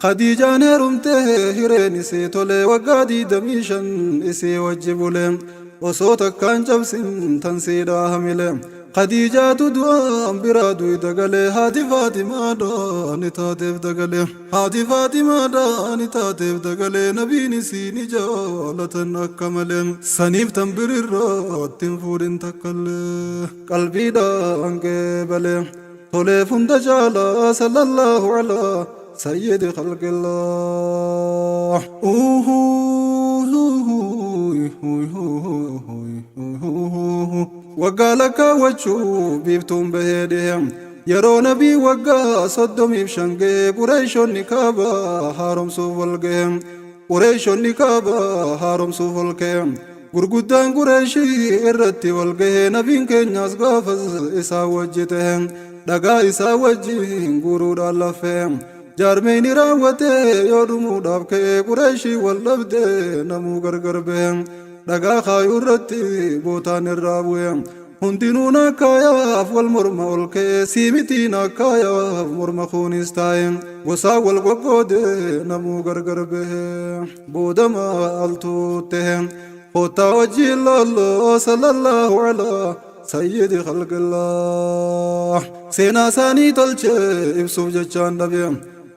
Khadiijaan heerumtee hireen isii tole waggaa 25 isii wajji bule osoo takkaan cabsin tan siidhaa hamile. Khadiijaatu du'aan biraa duyda gale haati Faaximaadha ni taateef dagale. Haati Faaximaadha ni taateef dagale nabiin isii ni jaalatan akka malee. Saniif tan birirratti hin fuudhin takkallee qalbiidhaan qeebale. Toleef hunda caalaa sallallahu alaa sayyidi khalqillah. Waggaa lakkaawwachuu biiftuun bahee dhihe. Yeroo nabii waggaa 35 ga'e Qureeshonni Kaabaa haaromsuuf wal gahe. Qureeshonni Kaabaa haaromsuuf ol ka'e. Gurguddaan Qureeshii irratti wal gahe nabiin keenyaas gaafas isaa wajji ta'e. Dhagaa isaa wajjin guuruudhaan laffee. Jaarmeyni raawwatee yoo dhumuudhaaf ka'e Qureeshii wal dhabde namuu gargar bahe. Dhagaa kaayuu irratti bootaan irraa bu'e. Hundinuu nakkaayaaf wal morma ol ka'e siimitii nakkaayaaf morma kunis taa'e. Gosaa wal qoqqoode namuu gargar bahe. Booda maaltu ta'e? Kottaa wajjin laalloo sallallahu alaa sayyidi khalqillah. Seenaa isaanii tolchee ibsuuf jechaan dhabe.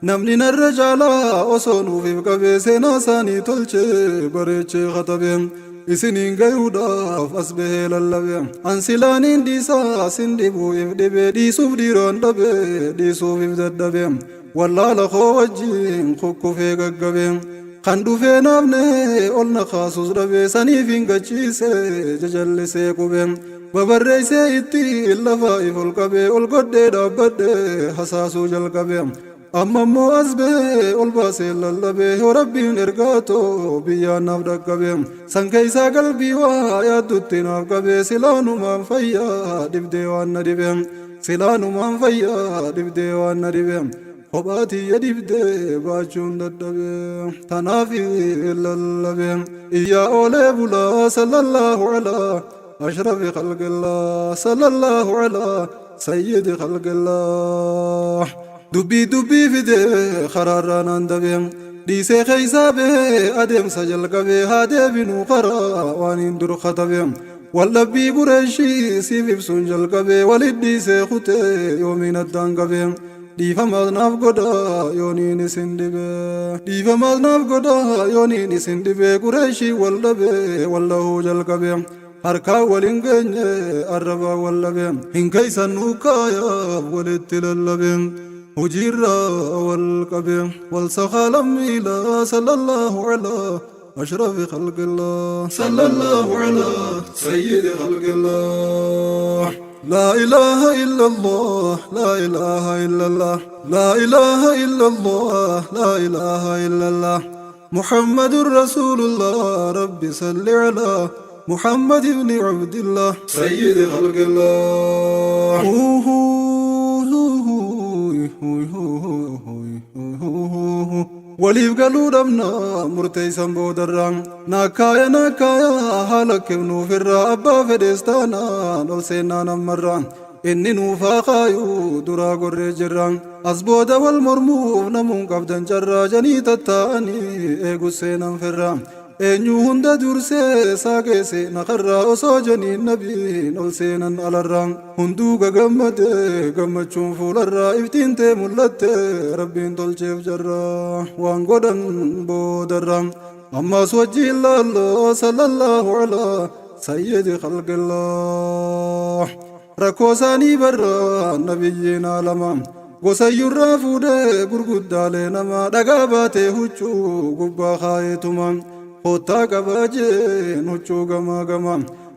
Namni narra caalaa osoo nuufiif qabe seenaa isaanii tolchee bareechee katabe. Isiniin gayuudhaaf as bahee lallabe. An silaaniin dhiisaa sin dhibuu if dhibe dhiisuuf dhiiraan dhabe dhiisuuf if dadhabe. Wallaala koo wajjin kukkufee gaggabe. Kan dhufee naafne ol na kaasus dhabe saniif hin gachiise jajallisee qube. Babarreessee ittiin lafaa if ol qabe ol godhee dhaabbadhe hasaasuu jalqabe. Amma immoo as bahee ol baasee lallabe yoo rabbiin ergaatoo biyyaan naaf dhaqqabe. San keessaa qalbii waa yaaddutti naaf qabe silaanumaan fayyaa dhibdee waan na dhibe. Silaanumaan fayyaa dhibdee waan na dhibe. Kophaa tiyya dhibdee baachuun dadhabe. Tanaaf lallabe. Iyyaa oolee bulaa sallallahu alaa ashrafi khalqillah sallallahu alaa sayyidi khalqillah. Dubbii dubbii fidee karaarraa naan dabe. Dhiisee keessaa bahee adeemsa jalqabe haa deebinuu karaa waan hin dur katabe. Waldhabbii Qureeshii siif ibsuun jalqabe walit dhiisee kutee yoomiin addaan qabe. Dhiifamaas naaf godha yooniin isin dhibe. Dhiifamaas naaf godha yooniin isin dhibe Qureeshii wal dhabe wal dhahuu jalqabe. Harkaan wal hin geenye arrabaan wal dhabe. Hin keeysan nuukkaayaaf walitti lallabe. Hojiirraa wal qabe. Wal sakaalan miila sallallahu alaa ashrafi khalqillah. Sallallahu alaa sayyidi khalqillah. لا إله إلا الله لا إله إلا الله لا إله إلا الله لا إله إلا الله محمد رسول الله رب صل على محمد بن عبد الله سيد خلق الله. Waliif galuu dhabna murteessan boodarra naakkaaya naakkaaya haala kennuufirra abbaa fedhees taanaan ol seennaan ammarra inni nuufaa kaayuu duraa gorree jirra as booda wal mormuuf namuun qabdan carraa janii tattaa'anii eegus seenan firra eenyu hunda dursee saaqee seena karraa osoo janiin nabiin ol seenan alarra hunduu gagammade gammachuun fuularraa iftiin tee mul'atte rabbiin tolcheef jarra waan godhan boodarra ammas wajjiin laalloo sallallahu alaa sayyidi khalqillah. Rakkoo isaanii barra nabiyyiin alama gosayyurraa fuudhee gurguddaalee nama dhagaa baatee huccuu gubbaa kaayeetuma kottaa qabaa jeen huccuu gamaa gama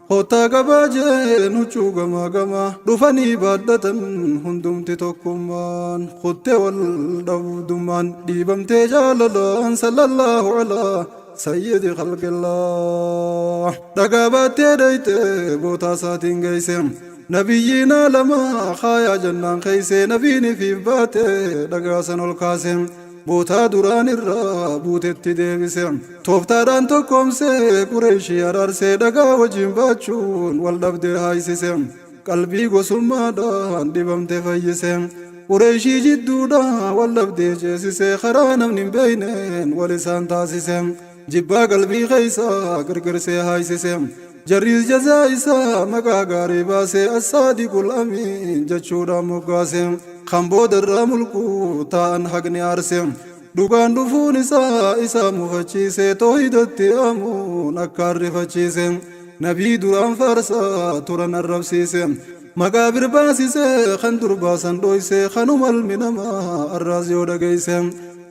kottaa qabaa jeen huccuu gamaa gama dhufanii baadhatan hundumti tokkummaan kuttee wal dhabdummaan dhiibamtee jaalalaan sallallahu alaa sayyidi khalqillah. Dhagaa baattee dhayxee bootaa isaatiin geeyse nabiyyiin alama kaayaa jannaan keeyse nabiin ifiif baate dhagaa san ol kaase bootaa duraan irraa buutetti deebise tooftaadhaan tokkoomse Qureeshii araarsee dhagaa wajjin baachuun wal dhabdee haaysise qalbii gosummaadhaan dhibamte fayyise. Qureeyshii jidduudhaa wal dhabdee ceesise, karaa namni hin beeyneen wal isaan taasise. Jibbaa qalbii keeysaa girgirsee haaysise. Jarriis jazaa isaa maqaa gaarii baasee As-Saadiqul Amiin jechuudhaan moggaase. Kan boodarraa mulquu taa'an haqni aarse. Dhugaan dhufuun isaa isa mufachiise, toohidatti yaamuun akkaan rifachiise. Nabii duraan faarsaa turan arrabsiise. Maqaa bir baasise, kan dur baasan dhoyse, kanuma ilmi namaa arraas yoo dhageeyse.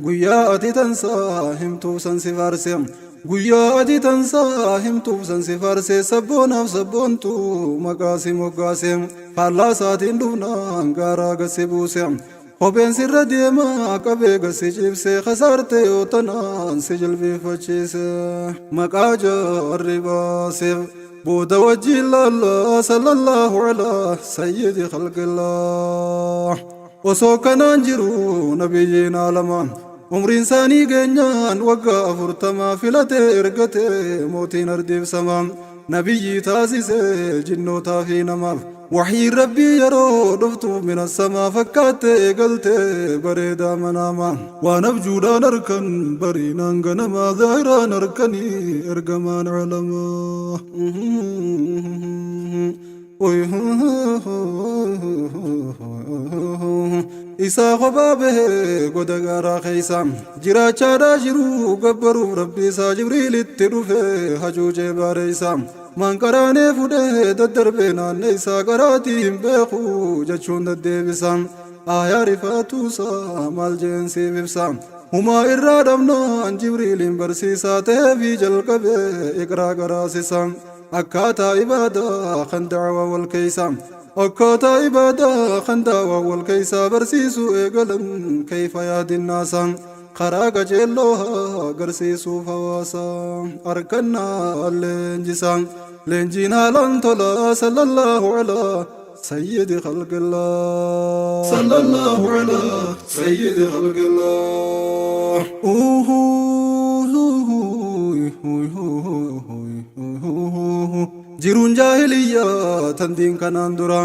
Guyyaa ati tansaa himtuuf san si faarse. Guyyaa ati tansaa himtuuf san si faarse, sabboonaaf sabboontuu maqaa si moggaase. Faallaa isaatiin dhufnaan gaaraa gad si buuse. Kopheen sirra deemaa qabee gad si ciibse, kasaarte yoo tanaan si jilbiiffachiise. Maqaa jaarri baaseef booda wajjiin laalla, sallallahu alaa sayyidi khalqillaah. Osoo kanaan jiru nabiyyiin aalamaa umriin isaanii geenyaan waggaa 40, filatee ergate mootiin ardiif samaa, nabiyyii taasise jinnootaa fi namaaf. Wahyiin Rabbii yeroo dhuftu mina samaa fakkaatte eegalte bareedaa manaamaa. Waan abjuudhaan arkan bariinaan ganamaa, zaahiraan arkanii ergamaan alamaa. Isaa kophaa bahee goda gaaraa keessa jiraachaadhaa jiru gabbaruuf Rabbii isaa, Jibriilitti dhufe hacuucee baareessa. Manqaraanee fudhee daddarbee naanneessaa, qaraatii hin beeku jechuun deddeebisa. Aayaa rifaatuusaa maal jeen siif ibsa. Humaa irraa dhabnaan Jibriiliin barsiisaa ta'eefii jalqabee iqraa qaraasisa. Akkaataa ibaadaa kan da'awaa wal keessa. Akkaataa ibaadaa kan da'awaa wal keessaa barsiisuu eegalan, kayfa yaadinnaasa. Karaa qajeelloo haa garsiisuuf hawaasa harkannaa leenjisa. Leenjiin haalaan tola, sallallahu alaa sayyidi khalqillah. Sallallahu alaa sayyidi khalqillah. Jiruun jaahiliyyaa tan diin kanaan dura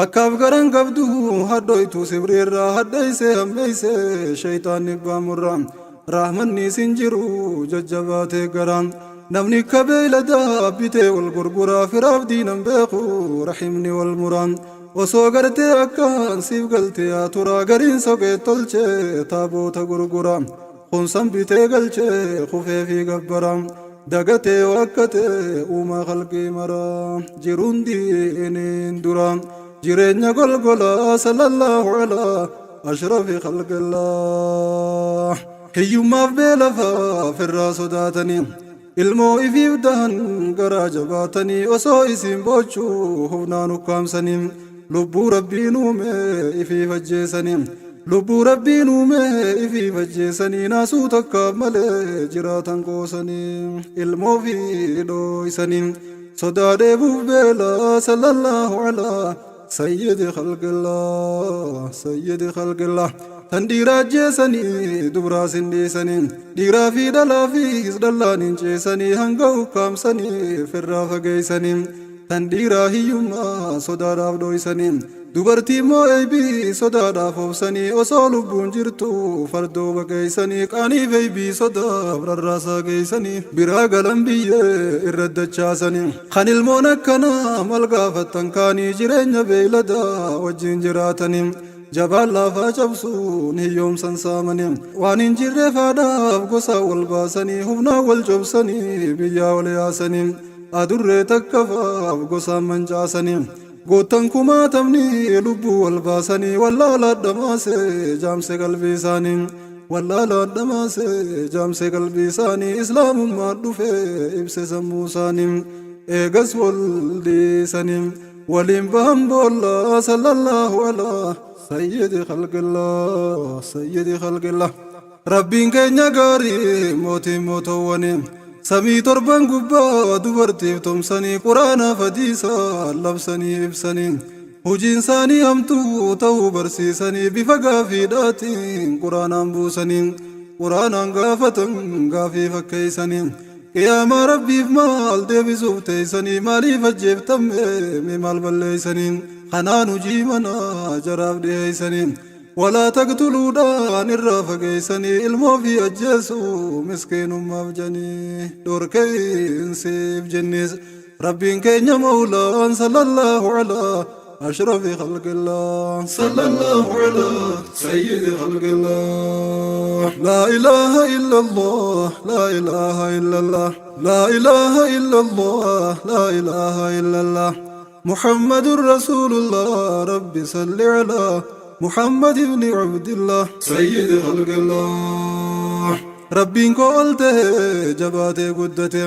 akkaaf garan qabdu hadhoytu sibriirraa hadheeyse hammeeyse shayxaanni baamurra. Rahmanni isin jiru jajjabaatee gara namni akka beeyladaa bitee wal gurguraa, firaaf diinan beeku rahimni wal mura. Osoo gartee akkaan siif galtee yaa turaa, gariin soqee tolchee taaboota gurgura, kunsan bitee galchee kufee fi gabbara, dagatee wakkatee uumaa khalqii mara. Jiruun diiniin dura jireenya golgola, sallallahu alaa ashrafi khalqillah. Hiyyummaaf beelafaa firraa sodaatanii ilmoo ifiif dahan garaa jabaatanii, osoo isiin boochuu humnaan ukkaamsanii lubbuu Rabbiin uume ifiif ajjeesanii, lubbuu Rabbiin uume ifiif ajjeesanii, naasuu takkaaf malee jiraatan qoosanii, ilmoo fi dhooysanii sodaa dheebuuf beela, sallallahu alaa sayyidi khalqillah, sayyidi khalqillah. Tan dhiiraa ajjeesanii dubraas hin dhiisanii, dhiiraa fi dhalaafis dhallaan hin ceesanii, hanga ukkaamsanii firraa fageeysanii. Tan dhiiraa hiyyummaa sodaadhaaf dhooysanii, dubartii immoo eeybii sodaadhaaf obsanii, osoo lubbuun jirtu fardoo baqeeysanii, qaaniif eeybii sodaaf rarraasaa geeysanii, biraa galan biyyee irra dachaasanii. Kan ilmoon akkanaa mal gaafattan kaanii jireenya beeyladaa wajjin jiraatanii, jabaan laafaa cabsuun hiyyoomsan saamanii, waan hin jirre faadhaaf gosa wal baasanii, humnaan wal cobsanii biyyaa wal yaasanii, adurree takkafaaf gosaan mancaasanii, goottan kumaatamni lubbuu wal baasanii, wallaalaa dhamaase jaamse qalbii isaanii, wallaalaa dhamaase jaamse qalbii isaanii. Islaamummaan dhufe ibse sammuu isaanii, eegas wal dhiisanii waliin bahan boolla, sallallahu alaa sayyidi khalqillah, sayyidi khalqillah. Rabbiin keenya gaarii mootiin mootowwanii samii torban gubbaa dubartiif tumsanii, quraanaaf hadiisa labsanii ibsanii, hojiin isaanii hamtuu ta'uu barsiisanii, bifa gaafiidhaatiin quraanaan buusanii, quraanaan gaafatan gaafii fakkeeysanii, qiyaamaa Rabbiif maal deebisuuf teeysanii, maaliif ajjeeftamme mee maal balleeysanii, kanaan hojii manaa jaraaf dhiheeysanii. Walaa taqtuluudhaan irraa fageeysanii ilmoo fi ajjeesuu miskiinummaaf janii dhorkeensiif jinnis Rabbiin keenya mawlaan sallallahu alaa ashrafi khalqillah sallallahu alaa sayyidi khalqillah. Laa ilaaha illallah, laa ilaaha illallah, laa ilaaha illallah, laa ilaaha illallah, Muhammadur Rasulullah. Rabbi salli alaa Muhammad ibn Abdillah sayyidi khalqillah. Rabbiin koo ol ta'e jabaatee guddate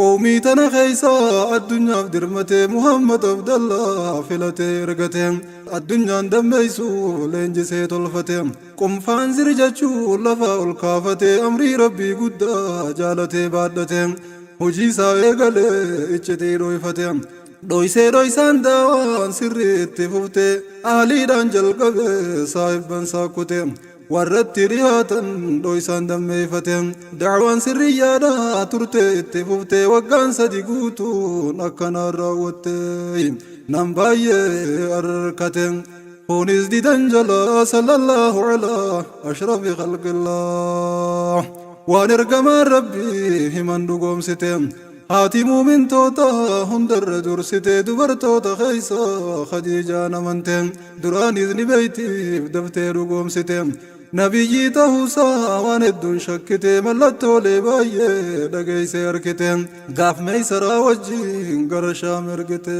qawmii tana keeysaa addunyaaf dirmatee Muhammad Abdallah filatee ergate addunyaan dammeeysuu leenjisee tolfate qumfaan zir jechuu lafa ol kaafatee amrii Rabbii guddaa jaalatee baadhate hojii isaa eegalee iccitii dhoyfate dhoysee dhoysaan daawaan sirriitti fufte aaliidhaan jalqabe saahibban saakkute warratti dhihaatan dhoysaan dammeeyfate dacwaan sirriyyaadha turte itti fufte waggaan 3 guutuun akkanaan raawwatte nam baay'ee arkate kunis didan jala sallallahu alaa ashrafi khalqillah. Waan ergamaan Rabbii himan dhugoomsite haati muumintoota hundarra dursite dubartoota keeysa Khadiijaan amante duraanis ni beeytiif daftee dhugoomsite nabiyyii ta'uusaa waan hedduun shakkite mallattoolee baay'ee dhageeyse arkite gaaf Meeysaraa wajjin gara Shaam ergite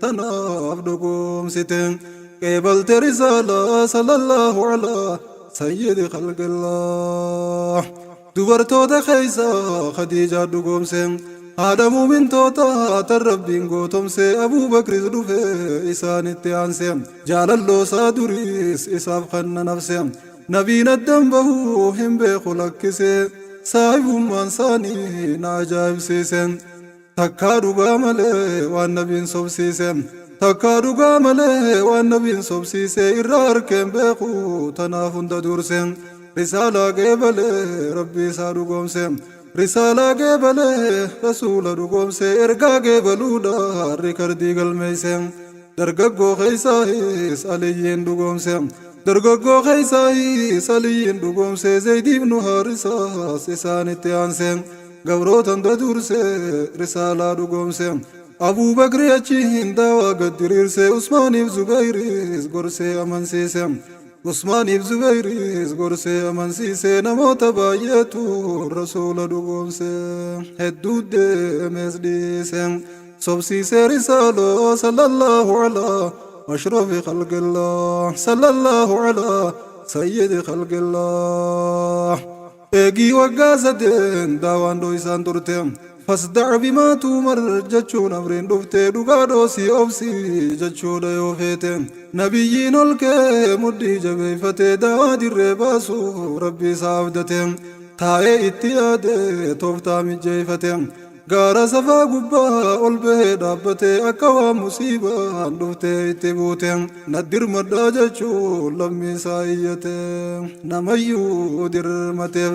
tanaaf dhugoomsite qeebalte risaalaa sallallahu alaa sayyidi khalqillah. Dubartoota keeysa Khadiijaa dhugoomse haadha muumintoota tan Rabbiin gootomse Abuubakris dhufe isaanitti aanse jaalalloosaa duriis isaaf kanna nafse nabiin addan bahuu hin beeku lakkise saahibummaan isaanii na ajaa'ibsiise takkaa dhugaa malee waan nabiin sobsiise takkaa dhugaa malee waan nabiin sobsiise irraa arkeen beeku tanaaf hunda durse risaalaa geebalee Rabbii isaa dhugoomse risaalaa geebalee rasuula dhugoomse ergaa geebaluudha rikardii galmeeyse dargaggoo keeysaahis Aliyyiin dhugoomse dargaggoo keeysaahis Aliyyiin dhugoomse Zayd ibnu Haarisaas isaanitti aanse gabroota hunda durse risaalaa dhugoomse Abuubakri achiin daawaa gad diriirse Usmaaniif Zubayris gorsee amansiise Usmaaniif Zubayris gorsee amansiise namoota baay'eetu rasuula dhugoomse hedduu deemees dhiise sobsiise risaalaa sallallahu alaa ashrafi khalqillah sallallahu alaa sayyidi khalqillah. Eegii waggaa 8 daawaan dhoysaan turte fasdac bimaa tuumar jechuun amriin dhufte dhugaa dhoosii obsii jechuudha yoo feete nabiyyiin ol kee mudhii jabeeyfate daawaa dirree baasuu Rabbii isaa abdate taa'ee itti yaade tooftaa mijjeeyfate gaara Safaa gubbaa ol bahee dhaabbate akka waan musiibaan dhuftee itti buute naddirmadhaa jechuun lammii isaa iyyate namayyuu dirmateef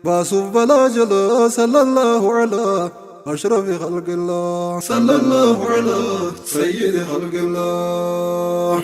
baasuuf balaa jala sallallahu alaa ashrafi khalqillah sallallahu alaa sayyidi khalqillah.